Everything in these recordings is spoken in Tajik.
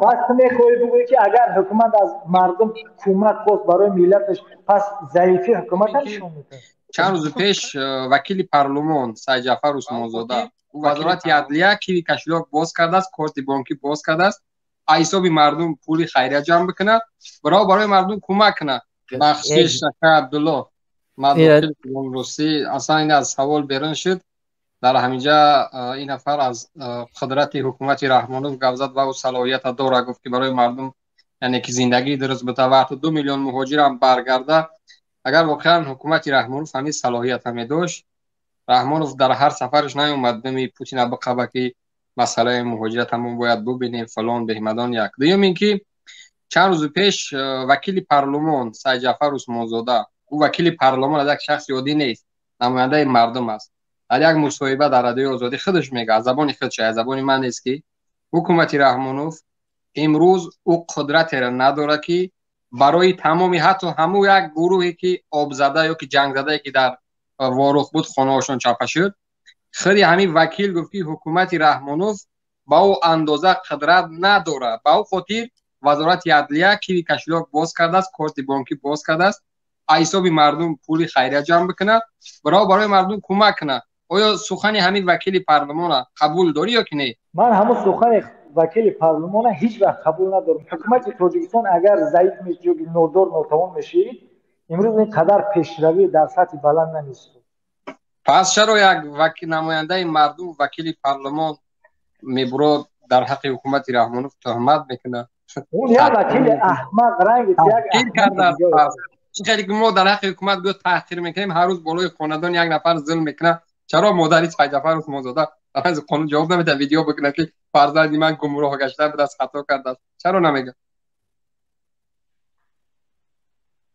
Пас ту мехоҳӣ бигӯӣ, ки агар ҳукумат аз мардум кӯмак хост барои миллаташ, пас заифии ҳукумат нишон медиҳад. Чанд рӯз пеш вакили парлумон Сайджафар Усмонзода вазорати адлия киви кошелёк боз кардааст, корти бонкӣ боз кардааст, аз ҳисоби мардум пули хайрия ҷамъ бикунад, барои мардум кӯмак кунад. Бахшиш, ака Абдулло, ман рости аслан ин аз савол берун шуд. Дар ҳаминҷа ин нафар аз қудрати ҳукумати Раҳмонов гап зад ва ӯ салоҳията дорад, гуфт ки барои мардум, яъне ки зиндагии дуруст бита ва ҳатто 2 миллион муҳоҷирам баргарда. Агар воқеан ҳукумати Раҳмонов ҳамин салоҳията медошт, Раҳмонов дар ҳар сафараш наёмад думи Путина биқаба ки масъалаи муҳоҷират ҳамон бояд бубинем, фалон беҳмадон. Як дуюм ин ки чанд рӯзи пеш вакили парлумон Сайджафар Усмонзода, ӯ вакили парлумон аз як шахси оддӣ нест, намояндаи мардум аст, дар як мусоҳиба дар Радиои Озодӣ худаш мегӯяд, аз забони худаш, аз забони ман нест, ки ҳукумати Раҳмонов имрӯз ӯ қудратеро надорад, ки барои тамоми ҳатто ҳамун як гурӯҳе ки обзада ё ки ҷангзадае ки дар Ворух буд, хонаҳошон чапа шуд. Худи ҳамин вакил гуфт, ки ҳукумати Раҳмонов ба ӯ андоза қудрат надорад, ба ӯ хотир вазорати адлия киви кошелёк боз кардааст, корти бонкӣ боз кардааст, аз ҳисоби мардум пули хайрия ҷамъ бикунад, барои мардум кӯмак кунад. Оё сухани ҳамин вакили парлумона қабул дорӣ ё ки не? Ман ҳамун сухани вакили парлумона ҳеҷ вақт қабул надорам. Ҳукумати Тоҷикистон агар заиф мешид ё нодор, нотавон мешид, имрӯз ин қадар пешравӣ дар сатҳи баланд намешуд. Пас чаро як намояндаи мардум, вакили парлумон мебурод дар ҳаққи ҳукумати Раҳмонов туҳмат мекунад? Он як вакили аҳмақ ранги як кардааст. Чӣ хеле ки мо дар ҳаққи ҳукумат гӯё таҳқир мекунем, ҳар рӯз болои хонадон як нафар зулм мекунад. Чаро модари Сайджафар Усмонзода аз қонун ҷавоб намедиҳад, видео бикунад, ки фарзанди ман гумроҳ гашта будааст, хато кардааст? Чаро намегӯяд?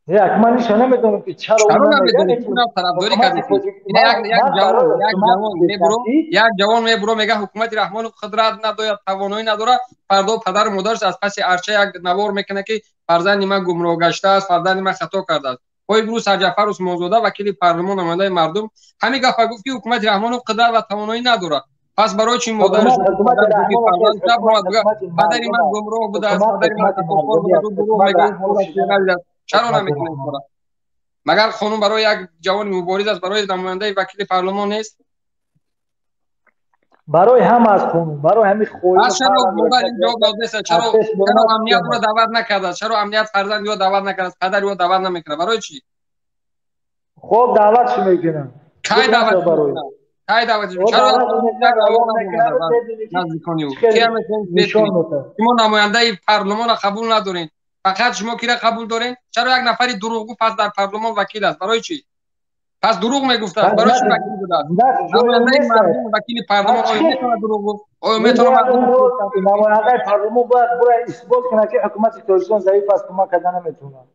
Як ман ниша намедонам, ки чаро тарафдорӣ кардед. Як ҷавон мебуро, мега ҳукумати Раҳмонов қудрат надорад, тавоноӣ надорад. Фардо падару модараш аз паси арча як навор мекунад, ки фарзанди ман гумроҳ гаштааст, фарзанди ман хато кардааст. Имрӯз Сайджафар Усмонзода, вакили парлумон, намояндаи мардум, ҳамин гапа гуфт, ки ҳукумати Раҳмонов қудрат ва тавоноӣ надорад. Пас барои чӣ модараш падари ман гумроҳ будааст, падари ман хатокор будааст? Чаро намекунад? Магар қонун барои як ҷавони мубориз аст, барои намояндаи вакили парлумон нест? Барои ҳама аз қонун, барои ҳамин хоҳиш. Чаро модар ин ҷавоб дод нест? Чаро амният ӯро даъват накардааст? Чаро амният фарзанди ӯро даъват накардааст, падари ӯро даъват намекунад? Барои чӣ? Хоб, даъват чӣ мекунам? Кай даъват? Кай даъват? Чаро наздикони ӯ? Шумо намояндаи парлумонро қабул надоред, фақат шумо кира қабул доред? Чаро як нафари дурӯғгӯ пас дар парлумон вакил аст? Барои чӣ? Пас дурӯғ мегуфтааст, барои чӣ вакил будааст? Намояндаи мардум, вакили парлумон оё метавонад дурӯғ гуфт? Оё метавонад? Намояндаи парлумон бояд бурад исбот кунад, ки ҳукумати Тоҷикистон заиф аст, кӯмак карда наметавонад.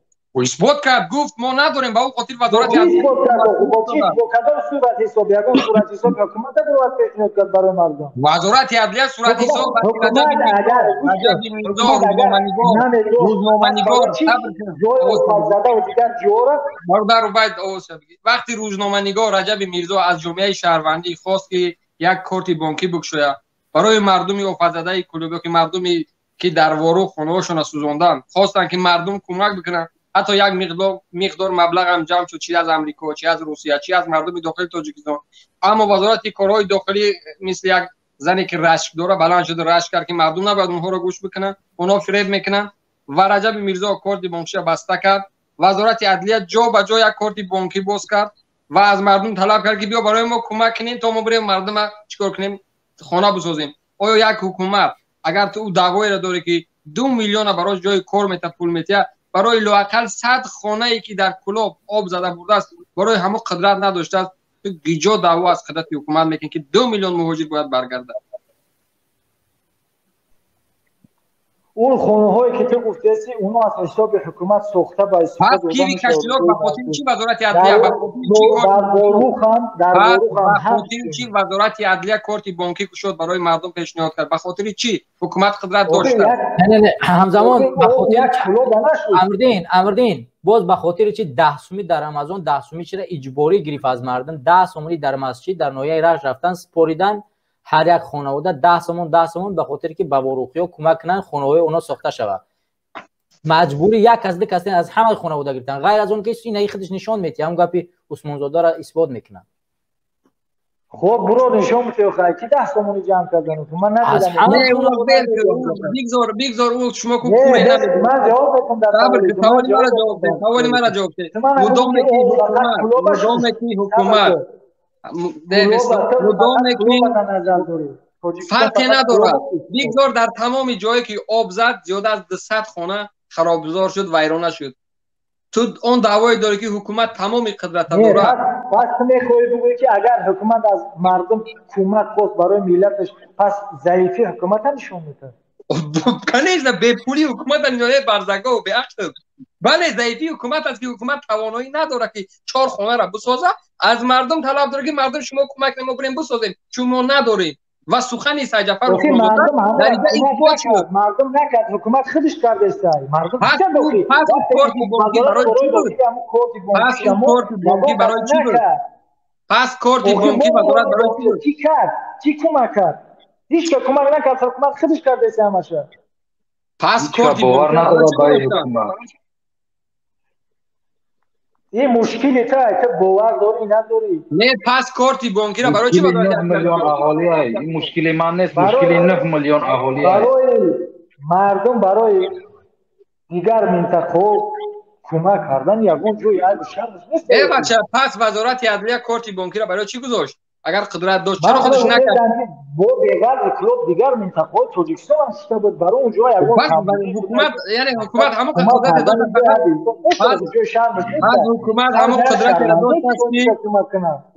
Исбот кард, гуфт мо надорем, ба ӯ хотир вазорати исбот кард. Бо кадом сурат ҳисоб? Ягон сурат ҳисоб ҳукумата бояд пешниҳод кард барои мардум. Вазорати адлия сурат ҳисоб рӯзноманигор вақти рӯзноманигор Раҷаби Мирзо аз ҷомеаи шаҳрвандӣ хост, ки як корти бонкӣ бикушояд барои мардуми офатзадаи Кӯлоб, ки мардуме ки дар Ворух хонаҳошонро сӯзонданд, хостанд, ки мардум кӯмак бикунанд. Ҳатто як миқдор маблағ ҳам ҷамъ шуд, чи аз Амрико, чи аз Русия, чи аз мардуми дохили Тоҷикистон. Аммо вазорати корҳои дохилӣ мисли як зане ки рашк дора баланд шуд, рашк кард, ки мардум набояд онҳоро гӯш бикунанд, онҳо фиреб мекунанд. Ва Раҷаби Мирзо корти бонкиша баста кард. Вазорати адлия ҷо ба ҷо як корти бонкӣ боз кард ва аз мардум талаб кард, ки биё барои мо кӯмак кунем, то мо бирем мардума чикор кунем, хона бисозем. Оё як ҳукумат агар ту даъвоеро дорӣ, ки 2 миллиона барои ҷои кор мета, пул метиҳад, барои лоақал 100 хонае ки дар Кӯлоб об зада бурдааст, барои ҳамон қудрат надоштааст, ту гиҷо даъво аз қудрати ҳукумат мекунӣ, ки 2 миллион муҳоҷир бояд баргардад? Он хонаҳое ки ту гуфтаси, онҳо аз ҳисоби ҳукумат сохта ба истифода дода. Киви кошелёк ба хотири чӣ вазорати адлия, ба хотири чӣ вазорати адлия корти бонкӣ кушод, барои мардум пешниҳод кард? Ба хотири чӣ ҳукумат қудрат дошта? Не, ҳамзамон ба хотири Амрдин, Амрдин, боз ба хотири чи 10 сумӣ дар Рамазон, 10 сумӣ чира иҷборӣ гирифт аз мардум, 10 сомонӣ дар масҷид дар ноҳияи Рашт рафтан споридан, Ҳар як хонавода 10 сомон 10 сомон ба хотире ки ба ворухиҳо кӯмак кунанд, хонаҳои онҳо сохта шавад. Маҷбурӣ як кас ду кас аз ҳамаи хонавода гирифтан, ғайр аз он ки ин худаш нишон медиҳад, ҳам гапи Усмонзодаро исбот мекунад. Хуб, буро нишон медиҳад, хай ки 10 сомонӣ ҷамъ кардан. Ман надидам. Бигзор, бигзор ӯ шумо ку куре намедиҳад. Ман ҷавоб медиҳам дар саволи маро ҷавоб деҳ. Саволи маро ҷавоб деҳ. Мудоме ки ҳукумат, мудоме ки ҳукумат мудоме ки фарқе надорад. Бигзор дар тамоми ҷое ки об зад, зиёда аз 200 хона харобзор шуд, вайрона шуд. Ту он даъвое дорӣ ки ҳукумат тамоми қудрата дорад. Пас ту мехоҳӣ бигӯӣ ки агар ҳукумат аз мардум кӯмак хост барои миллаташ, пас заифи ҳукумата нишон медиҳад? Конечно, бепулӣ ҳукумата нишон медиҳад, барзагов, беақл. Бале, заифи ҳукумат аст ки ҳукумат тавоноӣ надорад ки 4 хонаро бисозад, аз мардум талаб дорад ки мардум шумо кӯмак кунед, мо бирем бисозем, чун мо надорем. Ва сухани Сайҷафар дар инҷо исбот шуд. Мардум накард, ҳукумат худаш кардааст. Мардум пас корти бонкӣ барои чӣ буд? Пас корти бонкӣ барои чӣ буд? Пас корти бонкӣ вазорат барои чӣ буд? Чӣ кард? Чӣ кӯмак кард? Ҳеҷ ка кӯмак накард, ҳукумат худаш кардааст ҳамаша. Пас корти бонкӣ надорад барои ҳукумат. Ин мушкили та, ту бовар дорӣ надорӣ? Не, пас корти бонкиро барои чӣ вазорат? 9 миллион аҳолӣ, ин мушкили ман нест, мушкили 9 миллион аҳолӣ. Барои мардум, барои дигар минтақаҳо кӯмак кардан ягон ҷои айбу шармаш нест. Э бача, пас вазорати адлия корти бонкиро барои чӣ гузошт? Агар қудрат дошт, чаро худаш накард? Бо беғарзи клуб дигар минтақаҳои Тоҷикистон ҳам шуда буд, барои он ҷо ягон ҳукумат, яъне ҳукумат ҳамон қудрат дошт, пас ҳукумат ҳамон қудрат дошт ки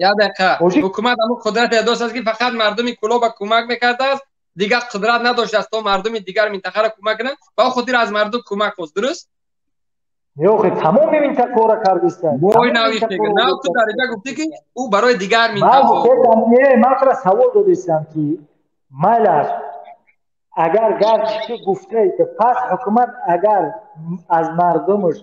як дақиқа, ҳукумат ҳамон қудрат дошт ки фақат мардуми клуба кӯмак мекардааст, дигар қудрат надоштааст то мардуми дигар минтақаро кӯмак кунанд, ба хотир аз мардум кӯмак хост, дуруст? Ё, тамоми минтақаро кардистанд. Бой навишт, на ту дар инҷо гуфтӣ ки ӯ барои дигар минтақа. Не, ман туро савол додистам ки майлаш агар гарчи ки гуфтаи ки пас ҳукумат агар аз мардумаш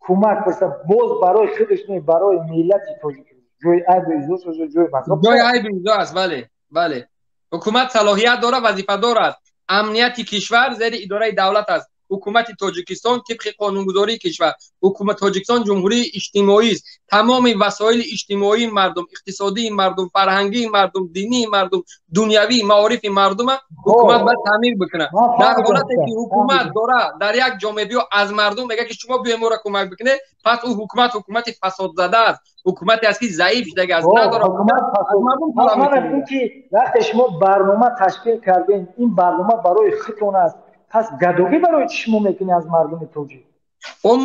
кӯмак пурсад, боз барои худаш не, барои миллати тоҷик ҷои айбу изо шуда, ҷои мазоб. Ҷои айбу изо аст, бале, бале. Ҳукумат салоҳият дорад, вазифадор аст. Амнияти кишвар зери идораи давлат аст. Ҳукумати Тоҷикистон тибқи қонунгузории кишвар, ҳукумати Тоҷикистон ҷумҳурии иҷтимоӣ аст. Тамоми васоили иҷтимоии мардум, иқтисодии мардум, фарҳангии мардум, динии мардум, дунявии маорифи мардума ҳукумат бояд таъмир бикунад. Дар ҳолате ки ҳукумат дора дар як ҷомеа биё аз мардум мегӯяд ки шумо биёед моро кӯмак бикунед, пас ӯ ҳукумат ҳукумати фасодзада аст, ҳукумате аст ки заиф шудага аст, надорад мардум талаб мекунад. Вақте шумо барнома ташкил кардем, ин барнома барои худтон аст. Пас гадогӣ барои чӣ шумо мекунӣ аз мардуми тоҷик?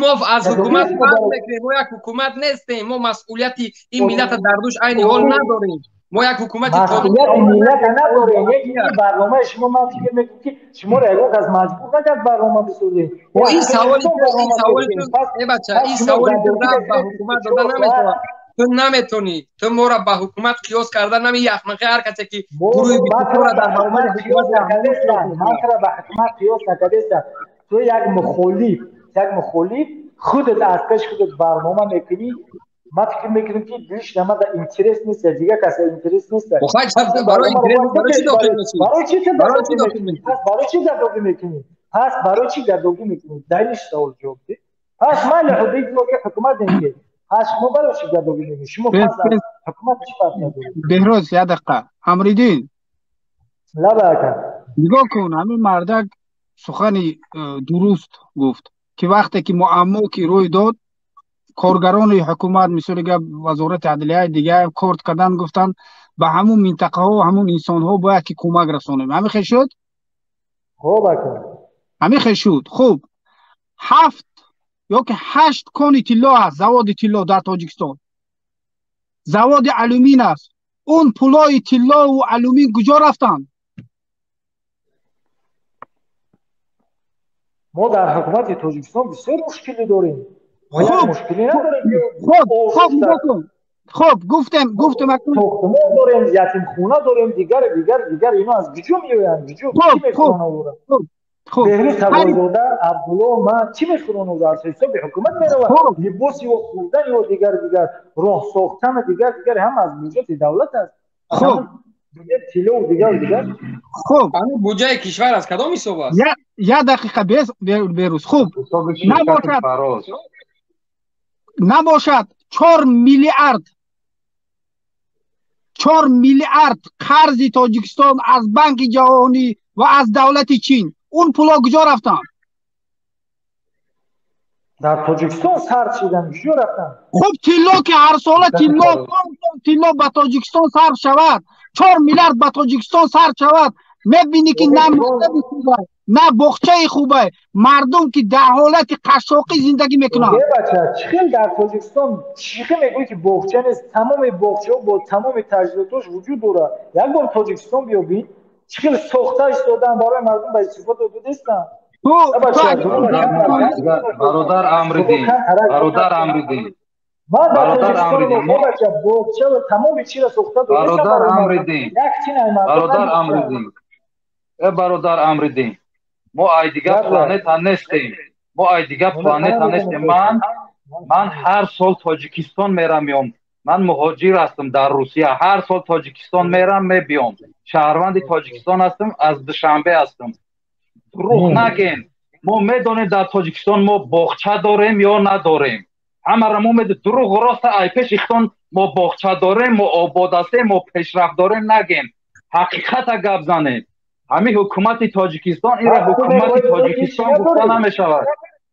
Мо аз ҳукумат фарқ мекунем, мо як ҳукумат нестем, мо масъулияти ин миллата дар дӯш айни ҳол надорем. Мо як ҳукумати масъулияти миллата надорем. Ин барномаи шумо, ман фикр мекунам ки шуморо ягон кас маҷбур накард барнома бисозед. Ин саволи ин бача, ин саволи рафт ба ҳукумат дода намешавад. Ту наметонӣ, ту моро ба ҳукумат қиёс карда нами яхмақи ҳар касе ки гурӯҳи битора дар баробари ҳукумат накардестам. Ман туро ба ҳукумат қиёс накардестам. Ту як мухолиф, як мухолиф худат аз пеш худат барнома мекунӣ. Ман фикр мекунам ки лично ман интерес нест, дигар каса интерес нест. Барои интерес барои чӣ дохил мешӣ? Барои чӣ ту дохил мешӣ? Пас барои чӣ гадогӣ мекунӣ? Пас барои чӣ гадогӣ мекунӣ? Далелш савол ҷавоб деҳ. Пас майли ки ҳукумат инки пас шумо барои чӣ гадогӣ мекунед? Шумо пас аз ҳукумат чӣ фарқ надоред? Беҳрӯз, як дақиқа. Амриддин. Лаба ака. Нигоҳ кун, ҳамин мардак сухани дуруст гуфт ки вақте ки муаммо ки рӯй дод, коргарони ҳукумат, мисоли гап вазорати адлияи дигар корт кардан, гуфтанд ба ҳамун минтақаҳо, ҳамун инсонҳо бояд ки кӯмак расонем. Ҳамин хел шуд? Хуб ака. Ҳамин хел шуд. Хуб, 7 ё ки 8 кони тилло аст, заводи тилло дар Тоҷикистон, заводи алюмин аст. Он пулои тиллову алюмин куҷо рафтанд? Мо дар ҳукумати Тоҷикистон бисёр мушкилӣ дорем. Мушкилӣ надорем. Хуб, гуфтем, гуфтем, сохтмон дорем, ятимхона дорем, дигар дигар дигар. Ино аз куҷо меоянд? Куҷо чӣ мехӯронад? Беҳрӯз Таборзода, Абдулло, ман чӣ мехӯронад? Аз ҳисоби ҳукумат меравад. Либоси ё хӯрдан ё дигар дигар, роҳ сохтан дигар дигар ҳама аз буҷети давлат аст. Хуб, Тилло дигар дигар. Хуб, буҷаи кишвар аз кадом ҳисоб аст? Як дақиқа Берӯз. Хуб, набошад 4 миллиард, 4 миллиард қарзи Тоҷикистон аз Банки ҷаҳонӣ ва аз давлати Чин, он пуло куҷо рафтанд? Дар Тоҷикистон сарф шидан, куҷо рафтанд? Хуб, тилло ки ҳар сола тилло, тилло ба Тоҷикистон сарф шавад, 4 миллиард ба Тоҷикистон сарф шавад, мебинӣ ки на мактаби хубай, на боғчаи хубай, мардум ки дар ҳолати қашшоқӣ зиндагӣ мекунанд. Бача, чӣ хел дар Тоҷикистон чӣ хел мегӯӣ ки боғча нест? Тамоми боғчаҳо бо тамоми таҷҳизотош вуҷуд дорад. Як бор Тоҷикистон биё бин, чӣ хел сохта истодаанд, барои мардум ба истифода додистанд. Бародар Амриддин, бародар Амриддин, бародар Амриддин, тамоми чиро сохта. Бародар Амриддин, бародар Амриддин, э бародар Амриддин, мо ай дигар планета нестем, мо ай дигар планета нестем. Ман ҳар сол Тоҷикистон мерам меом, ман муҳоҷир ҳастам дар Русия, ҳар сол Тоҷикистон мерам мебиём, шаҳрванди Тоҷикистон ҳастам, аз Душанбе ҳастам. Дурӯғ нагем, мо медонем дар Тоҷикистон мо боғча дорем ё надорем, ҳамаро мо медонем. Дурӯғ роста ай пеш ихтон мо боғча дорем, мо обод ҳастем, мо пешрафт дорем нагем, ҳақиқата гап занем. Ҳамин ҳукумати Тоҷикистон, инро ҳукумати Тоҷикистон гуфта намешавад,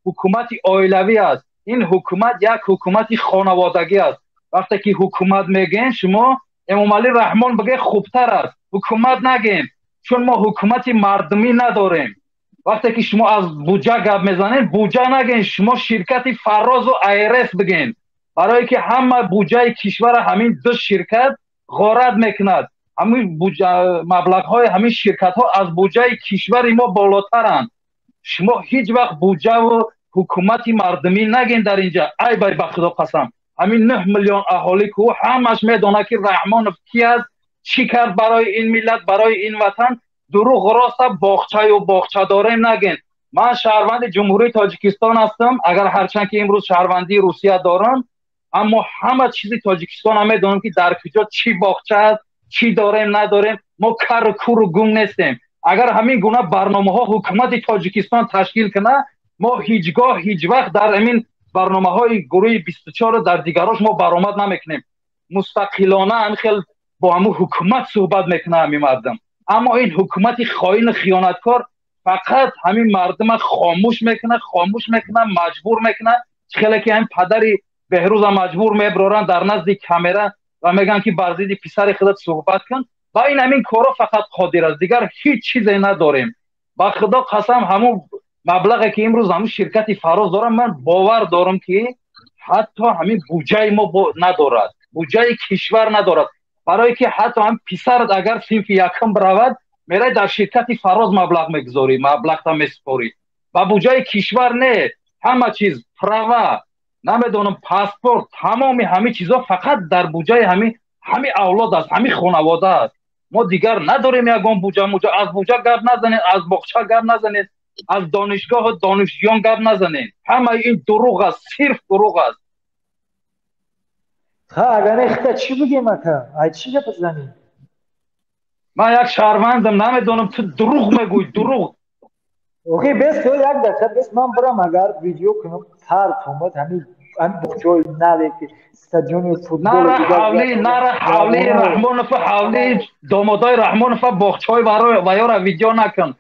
ҳукумати оилавӣ аст. Ин ҳукумат як ҳукумати хонаводагӣ аст. Вақте ки ҳукумат мегӯем, шумо Эмомалӣ Раҳмон бигӯед хубтар аст, ҳукумат нагем, чун мо ҳукумати мардумӣ надорем. Вақте ки шумо аз буҷа гап мезанед, буҷа нагӯед, шумо ширкати Фарозу АРС бигӯед, барое ки ҳама буҷаи кишвара ҳамин ду ширкат ғорат мекунад. Ҳамин маблағҳои ҳамин ширкатҳо аз буҷаи кишвари мо болотаранд. Шумо ҳеҷ вақт буҷаву ҳукумати мардумӣ нагӯед дар инҷа. Ай бай, ба Худо қасам, ҳамин 9 миллион аҳолӣ ку ҳамаш медонад ки Раҳмонов ки аст, чӣ кард барои ин миллат, барои ин ватан. Дурӯғ роста боғчаю боғча дорем нагӯед. Ман шаҳрванди Ҷумҳурии Тоҷикистон ҳастам, агар ҳарчанд ки имрӯз шаҳрвандии Русия дорам, аммо ҳама чизи Тоҷикистонро медонам ки дар куҷо чӣ боғча аст, чӣ дорем надорем. Мо кару куру гум нестем. Агар ҳамин гуна барномаҳо ҳукумати Тоҷикистон ташкил кунад, мо ҳеҷ гоҳ ҳеҷ вақт дар ҳамин барномаҳои гурӯҳи 24 дар дигарош мо баромад намекунем. Мустақилона ҳамин хел бо ҳамун ҳукумат суҳбат мекунад ҳамин мардум. Аммо ин ҳукумати хоину хиёнаткор фақат ҳамин мардума хомӯш мекунад, хомӯш мекунад, маҷбур мекунад. Хеле ки ҳамин падари Беҳрӯза маҷбур мебароранд дар назди камера ва мегӯянд ки бар зидди писари худат суҳбат кун. Ва ин ҳамин корро фақат қодир аст, дигар ҳеҷ чизе надорем. Ба Худо қасам, ҳамун маблағе ки имрӯз ҳамун ширкати Фароз дорам, ман бовар дорам ки ҳатто ҳамин буҷаи мо надорад, буҷаи кишвар надорад. Барое ки ҳатто ҳам писарат агар синфи якум биравад, мерай дар ширкати Фароз маблағ мегузорӣ, маблағта месупорӣ. Ба буҷаи кишвар не, ҳама чиз, права, намедонам, паспорт, тамоми ҳамин чизо фақат дар буҷаи ҳамин авлод аст, ҳамин хонавода аст. Мо дигар надорем ягон буҷа муҷа. Аз буҷа гап назанед, аз боғча гап назанед, аз донишгоҳу донишҷӯён гап назанед. Ҳамаи ин дурӯғ аст, сирф дурӯғ аст. Ха, агар не хита чӣ бигем ака? Ай чӣ гап занӣ? Ман як шаҳрвандам, намедонам, ту дурӯғ мегӯӣ, дурӯғ. Охи бес то як дақиқа бес ман бирам агар видео кунам, сар томад ҳамин боғчаҳои наве ки стадиони футбол. Нара ҳавли, нара ҳавли Раҳмонов, ҳавли домодои Раҳмонов, боғчаҳои ваёра видео накун.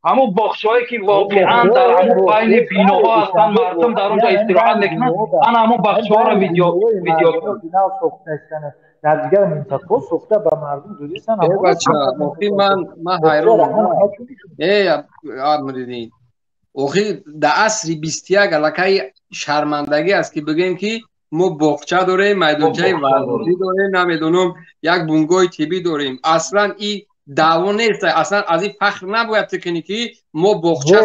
Ҳамун боғчаҳое ки воқеан дар ҳамун байни биноҳо ҳастанд, мардум дар онҷо истироҳат мекунанд, ана ҳамун боғчаҳоро видео кун. Дар дигар минтақаҳо сохта ба мардум додистанд. Охи ман ҳайронам. Э Амриддин, охи дар асри 21 аллакай шармандагӣ аст ки бигӯем ки мо боғча дорем, майдончаи варзишӣ дорем, намедонам, як бунгоҳи тиббӣ дорем. Аслан ин даъво нест, аслан аз ин фахр набояд кунӣ ки мо боғча.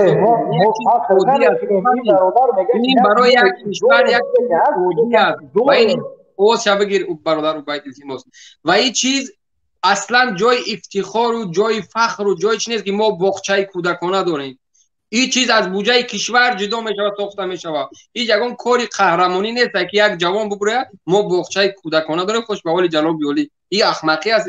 Ин барои як кишвар як оддӣ аст. Ва ин овозша бигир, бародар Убайд, илтимос. Ва ин чиз аслан ҷои ифтихору ҷои фахру ҷои чи нест ки мо боғчаи кӯдакона дорем. Ин чиз аз буҷаи кишвар ҷудо мешавад, сохта мешавад. Ҳеҷ ягон кори қаҳрамонӣ нест ки як ҷавон бигӯяд мо боғчаи кӯдакона дорем, хуш ба ҳоли ҷаноби олӣ. Ин ахмақӣ аст,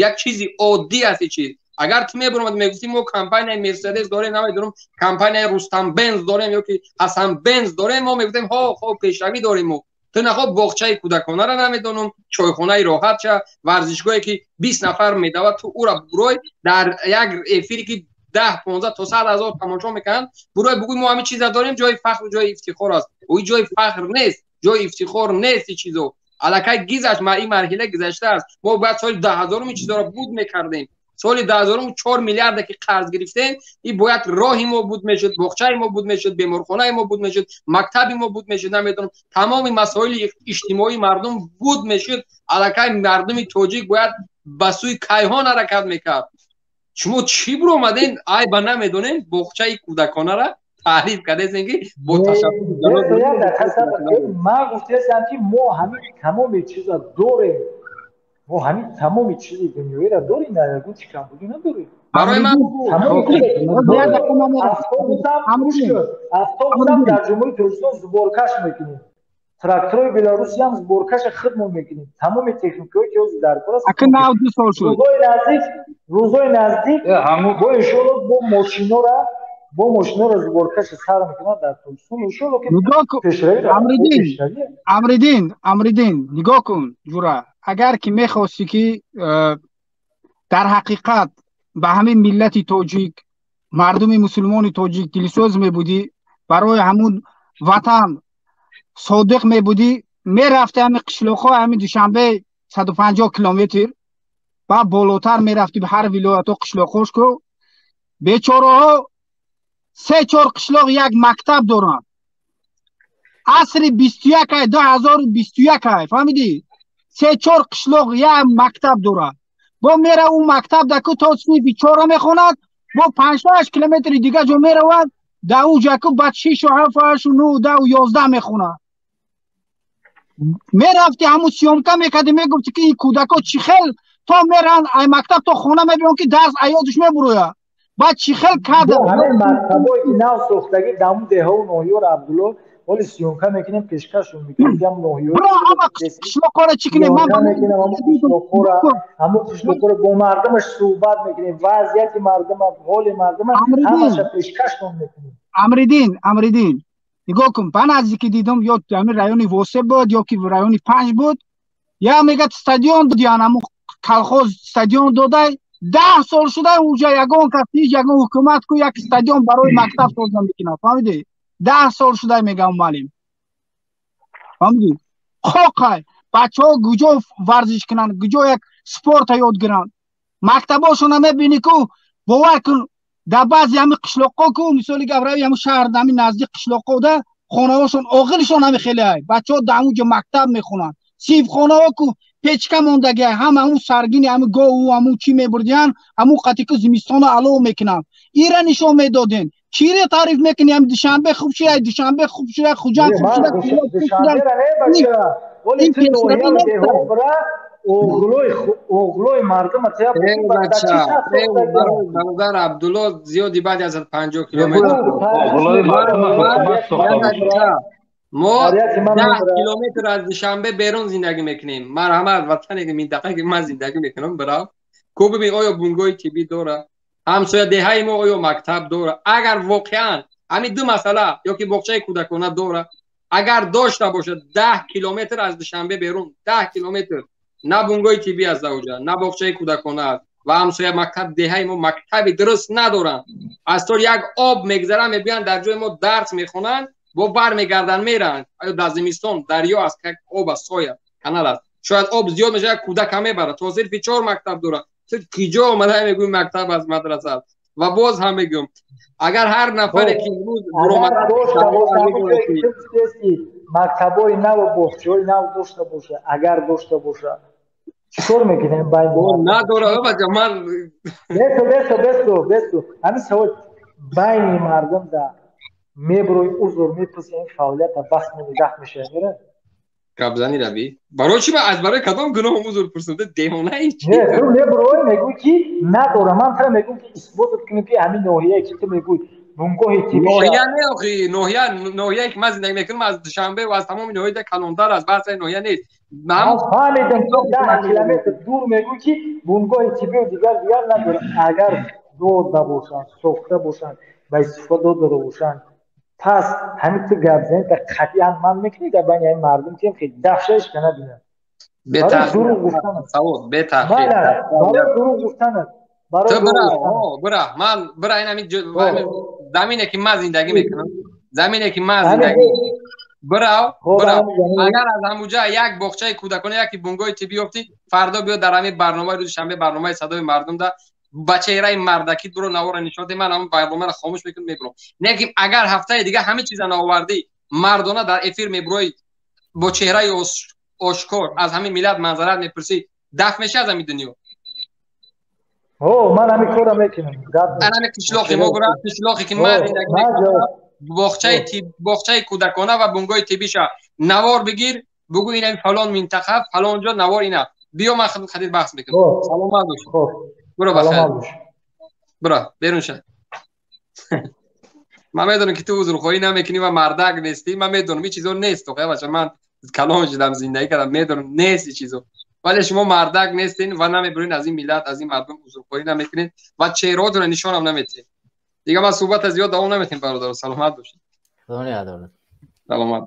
Як чизи оддӣ аст чиз. Агар ту мебуромад мегуфтӣ мо компанияи Мерседес дорем, намедонам, компанияи Рустам Бенз дорем ё ки Ҳасан Бенз дорем, мо мегуфтем ҳо, хоб, пешравӣ дорем мо. Ту нахоб боғчаи кӯдаконаро намедонам, чойхонаи роҳатча, варзишгоҳе ки 20 нафар медавад, ту ӯра бурой дар як эфире ки 10, 15 то 100 ҳазор тамошо мекунанд, бурой бугӯй мо ҳамин чиза дорем, ҷои фахру ҷои ифтихор аст. Ӯ ҷои фахр нест, ҷои ифтихор нест. Ин чизо аллакай гизашт, ин марҳила гузаштааст. Мо бояд соли 10 0-ум ин чизоро буд мекардем. Соли 10 0-ум 4 миллиарда ки қарз гирифтем, ин бояд роҳи мо буд мешуд, боғчаи мо буд мешуд, беморхонаи мо буд мешуд, мактаби мо буд мешуд, намедонам, тамоми масоили иҷтимоии мардум буд мешуд. Аллакай мардуми тоҷик бояд ба сӯи кайҳон ҳаракат мекард. Шумо чӣ буромаден, айба намедонем, боғчаи кӯдаконара таъриф кардесен ки бо ташаббуси Ман гуфтаестам, ки мо ҳамин тамоми чиза дорем, мо ҳамин тамоми чизи дунёиро дорем, ягон чи камбудӣ надорем. Барои ман Автобусам дар Ҷумҳурии Тоҷикистон сборка ш мекунем, тракторои Беларусиям сборка ша худмон мекунем, тамоми техникаҳое ки ҳозир дар кор аст. Нав 2 сол шуд. Рӯзои наздик бо иншоалло бо мошинора сборка ша сар мекунад дар Тоҷикистон, иншоалло ки. Амридин, Амридин, Амридин, нигоҳ кун, ҷура, агар ки мехостӣ ки дар ҳақиқат ба ҳамин миллати тоҷик, мардуми мусулмони тоҷик дилсӯз мебудӣ, барои ҳамун ватан содиқ мебудӣ, мерафти ҳамин қишлоқҳо, ҳамин Душанбе 150 километр ба болотар мерафти, ҳар вилоятҳо, қишлоқҳош ку бечораҳо се чор қишлоқ як мактаб доранд. Асри 21 ай, 2021 ай, фаҳмидӣ? Се чор қишлоқ як мактаб дорад. Бо мера ӯ мактаб даку то синфи чора мехонад, бо панҷ-шаш километри дига ҷо меравад, дар ӯ ҷаку баъд шишу ҳафту ҳашту нӯ, 10-у 11 мехонад. Мерафти, ҳамун съёмка мекарди, мегуфти ки ин кӯдако чӣ хел то меранд ай мактаб то хона мебиён, ки дарс аёдуш мебурояд, баъд чӣ хел кадр. Ҳамин мактабҳое ки нав сохтагӣ даму деҳаву ноҳиёро, Абдулло, ҳоли съёмка мекунем, пешкашон мекунем ям ноҳиё. Ҳама қишлоқҳоро чӣ кунем? Мекунем ҳамун қишлоқҳоро, бо мардумаш суҳбат мекунем, вазъияти мардума, ҳоли мардума ҳамаша пешкашон мекунем. Амридин, Амридин, нигоҳ кун, ба наздикӣ дидам, ё ҳамин райони Восе буд, ё ки райони Панҷ буд, я мегӯяд, стадион додиян, ҳамун колхоз стадион додай, 10 сол шуда, уҷа ягон кас, ҳеҷ ягон ҳукумат ку як стадион барои мактаб соза мекунад, фаҳмидӣ? 10 сол шуда, мегӯям, муаллим, фаҳмидӣ? Қоқай бачаҳо куҷо варзиш кунанд, куҷо як спорта ёд гиранд? Мактабҳошона мебинӣ ку, бовар кун, дар баъзе ҳами қишлоқҳо ку, мисоли гап, рави ҳами шаҳр, ҳами наздик қишлоқҳода хонаҳошон, оғилшон ҳами хеле ай, бачаҳо дар ҳамун ҷо мактаб мехонанд. Синфхонаҳо ку печка мондагиай, ҳама ҳамун саргини ҳами гову ҳамун чӣ мебурдиян, ҳамун қати ку зимистона алов мекунанд. Ира нишон медоден. Чире таъриф мекунӣ? Ҳами Душанбе хуб шуда, Душанбе хуб шуда, Хуҷанд хуб шуда. Ин пешравӣ. Оғлои мардум. Бародар Абдулло, зиёди баъди аз 50 километр мо 10 километр аз Душанбе берун зиндагӣ мекунем. Марҳамат, ватане ки минтақае ки ман зиндагӣ мекунам, бирав ку бибин, оё бунгоҳи тиббӣ дора ҳамсоя деҳаи мо, оё мактаб дора? Агар воқеан ҳамин ду масъала ё ки боғчаи кӯдакона дора, агар дошта бошад, 10 километр аз Душанбе берун, 10 километр на бунгоҳи тиббӣ аст ауҷа, на боғчаи кӯдакона аст ва ҳамсоя мактаб деҳаи мо мактаби дуруст надоранд. Аз тор як об мегзаранд, мебиёянд, дар ҷои мо дарс мехонанд, бо бармегарданд, меранд. Оё дар зимистон дарё аст, об аст, соя канал аст, шояд об зиёд мешавад, кӯдака мебарад. То сирфи чор мактаб дорад. Ту киҷо омада мегӯи мактаб аст, мадраса аст? Ва боз ҳам мегӯям, агар ҳар нафаре ки имрӯз буромада мактабҳои наву боғчаҳои нав дошта боша, агар дошта боша, чикор мекунем? Надора, бача, ман Бесо, бесо, бесо, бесо, ҳамин савол байни мардум да меброи, узр мепурси, ин фаъолията вақт нигаҳ мешава, мера. Гапзани раби, барои чи? Аз барои кадом гуноҳам узр пурсам? Девонаи чи? Ту меброи, мегӯй ки надорам, ман тара мегӯм ки исботат кунем, ки ҳамин ноҳияе ки ту мегӯй Бунгоҳи тиббӣ. Ноҳия не, охи ноҳия, ноҳияе ки ман зиндагӣ мекунам, аз Душанбе ва аз тамоми ноҳияи калонтар аст, баҳси ноҳия нест. Ман фаҳмидам, то 10 километр дур мегӯй, ки бунгоҳи тиббию дигар дигар надорад. Агар дода бошанд, сохта бошанд, ба истифода дода бошанд, пас ҳамин ту гап занӣ, дар қатъиан ман мекунӣ дар байни ҳамин мардум, ки хеле дафшаиш ка набинад. Дурӯғ гуфтан. Барои дурӯғ гуфтан. Ту бира, бира, ман бира, ин ҳамин замине ки ман зиндагӣ мекунам, замине ки ман зиндагӣ, бирав, бирав, агар аз ҳамуҷа як боғчаи кӯдакона, яки бунгоҳи тиббӣ ёфтӣ, фардо биё дар ҳамин барномаи рӯзи шанбе, барномаи «Садои мардум» да ба чеҳраи мардакӣ дуро навора нишон де. Ман ҳамон барномаро хомӯш мекунам, мебурам. Не ки агар ҳафтаи дига ҳамин чиза наовардӣ, мардона дар эфир мебурои, бо чеҳраи ошкор аз ҳамин миллат манзарат мепурсӣ, дафт меша аз ҳамин дунё. Ман ҳамин корро мекунам. Ҳамин қишлоқи мо гура, қишлоқе ки ман зиндагӣ мекунам, боғчаи кӯдакона ва бунгоҳи тиббиша навор бигир, бугӯ ин фалон минтақа, фалон ҷо, навор ина биё, ман хадир баҳс мекунам. Саломат бош, буро, бахайр, буро, берун ша. Ман медонам, ки ту узрхоҳӣ намекунӣ ва мардак нестӣ. Ман медонам, ин чизо нест. Бача, ман калон шудам, зиндагӣ кардам, медонам, нест ин чизо. Вале шумо мардак нестин ва намебурин, аз ин миллат, аз ин мардум узрхоҳӣ намекунед ва чеҳраотонро нишонам наметиҳед. Дига ман суҳбата зиёд давом наметем, бародар, саломат бошед. Саломат.